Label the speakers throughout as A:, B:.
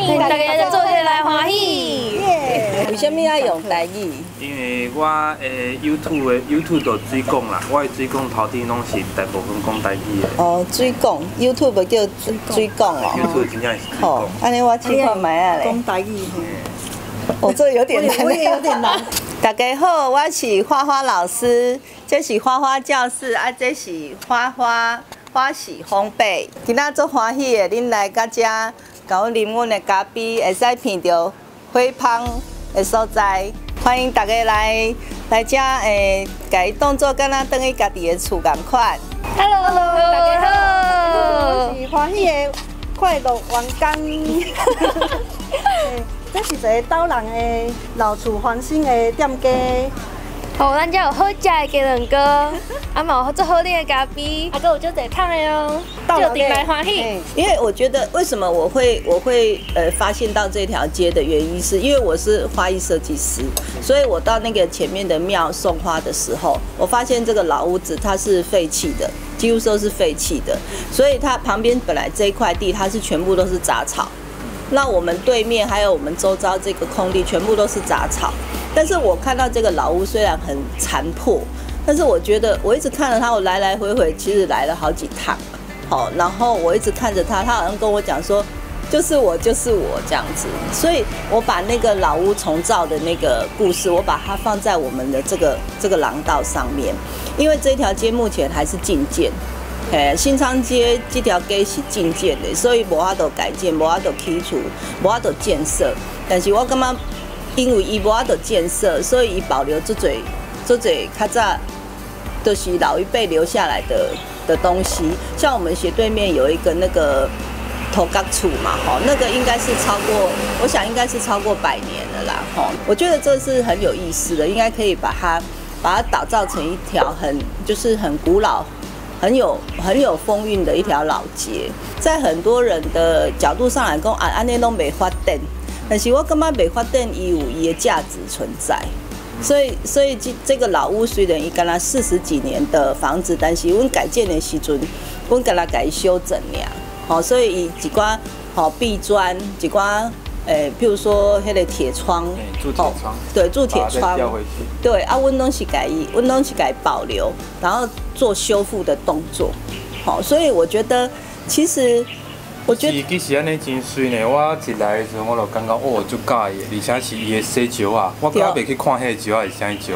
A: 迎大家做伙來歡喜。
B: 耶！
C: 為啥物愛用台語？
D: 因為我的 YouTube 的 YouTube 就水講啦，我的水講頭頂攏是大部分講台語的。
C: 哦，水講 YouTube 叫水講哦。
D: YouTube 真正是水
C: 好
D: 講。
C: 按呢我試看覓仔咧。
B: 講台語。
C: 哦，這有點難。
B: 我也有點難。
C: 大家好，我是花花老師，這是花花教室，啊，這是花花花喜烘焙。今仔足歡喜的，恁來到遮，共阮啉阮的咖啡，會使闻著火芳的所在。歡迎大家來來遮，共伊當做敢若轉去家己的厝仝款。
A: Hello，大家好。
B: 我是歡喜的快樂員工。這是一个斗人的老厝翻新的店家。
A: 好，咱遮有好食的雞卵糕，啊嘛有足好啉的咖啡，啊閣有足濟桶的哦，做陣來歡喜。
C: 因為我覺得，為什麼我會發現到這條街的原因，是因為我是花藝設計師，所以我到那個前面的廟送花的時候，我發現這個老屋子它是廢棄的，幾乎都是廢棄的，所以它旁邊本來這一塊地它是全部都是雜草。那我們對面還有我們周遭這個空地全部都是雜草，但是我看到這個老屋雖然很殘破，但是我覺得我一直看着它，我來來回回其實來了好幾趟，好，然後我一直看着它，它好像跟我講說，就是我，就是我這樣子，所以我把那個老屋重造的那個故事，我把它放在我們的這個廊道上面，因為這條街目前還是禁建。嘿，新昌街這條街是禁建的，所以無法度改建，無法度起厝，無法度建設。但是我感覺，因為伊無法度建設，所以伊保留足濟足濟較早，就是老一輩留下來的東西。像我們斜對面有一個那個土角厝嘛，吼，那個應該是超過，我想應該是超過100年了啦，吼。我覺得這是很有意思的，應該可以把它打造成一條很就是很古老，很有風韻的一條老街，在很多人的角度上來講，啊，按呢攏袂發展，但是我感覺袂發展，伊有伊的價值存在。所以這個老屋雖然伊敢若四十幾年的房子，但是阮改建的時陣，阮敢若共伊修整爾，吼，所以伊一寡吼壁磚，一寡譬如說彼個鐵窗，
D: 鑄鐵窗，
C: 對，鑄鐵窗，對，啊，阮攏是共伊，阮攏是共伊保留，然後做修復的動作，好，所以我覺得其實，我覺得
D: 其實按呢真媠呢。我一來的時陣，我就感覺哦，足佮意的，而且是伊的洗石仔，我猶袂去看彼个石仔是啥物石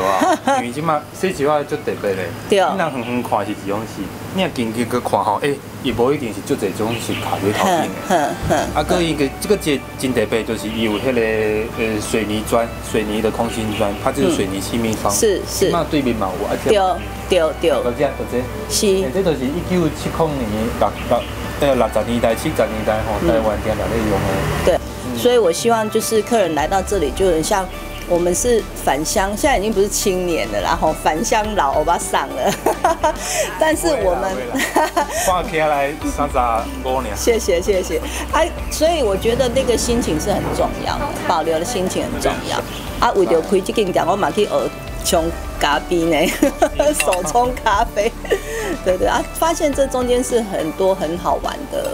D: 仔，因為這馬洗石仔足特別的。你若遠遠看是一種是，你若近近去看吼，欸，伊無一定是足濟種是卡佇頭頂的。啊，閣伊個這個這真特別，就是伊有彼个水泥磚，水泥的空心磚，它就是水泥氣密窗。這馬對面嘛有，啊。
C: 對對對。
D: 就這，就這。
C: 是。
D: 這就是1970年六六。對，60年代、70年代吼，台灣定定咧用的。
C: 對，所以我希望就是客人來到這裡，就很像我們是返鄉，現在已經不是青年了，然後返鄉老歐巴桑了。但是我們
D: 看起來35年。
C: 謝謝謝謝，啊，所以我覺得那個心情是很重要，保留的心情很重要。啊，為著開這間店，我嘛去學沖咖啡呢，手沖咖啡。對對啊，發現這中間是很多很好玩的、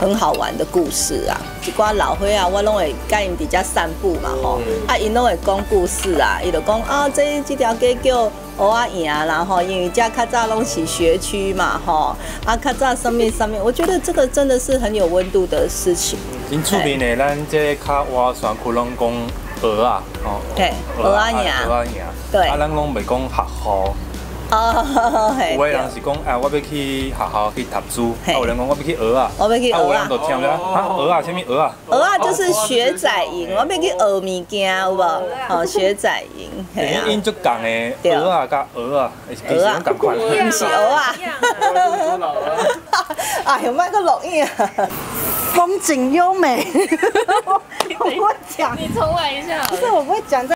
C: 很好玩的故事啊。一寡老歲仔，我攏會佮𪜶佇遮散步嘛吼，啊，𪜶攏會講故事啊，伊就講啊，這條街叫蚵仔營啦吼，因為遮較早攏是學區嘛吼，啊，較早啥物啥物，我覺得這個真的是很有溫度的事情。
D: 真出名的，咱這較外山區攏講蚵仔吼，
C: 對，蚵仔營，
D: 蚵仔營，
C: 對，
D: 啊，咱攏袂講學校。
C: 哦，
D: 有的人是講，哎，我欲去學校去讀書，啊，有人講我欲去學啊，
C: 我欲去學
D: 啊，有人就聽著，啊，蚵仔，啥物蚵仔？
C: 蚵仔就是學仔營，我欲去學物件，有無？哦，學仔營。
D: 𪜶足仝的，蚵仔佮蚵仔，其實攏仝款。
C: 毋是蚵仔。哎喲，莫閣錄影。
B: 風景優美。我不會講。
A: 你重來一下。
B: 不是，我不會講這。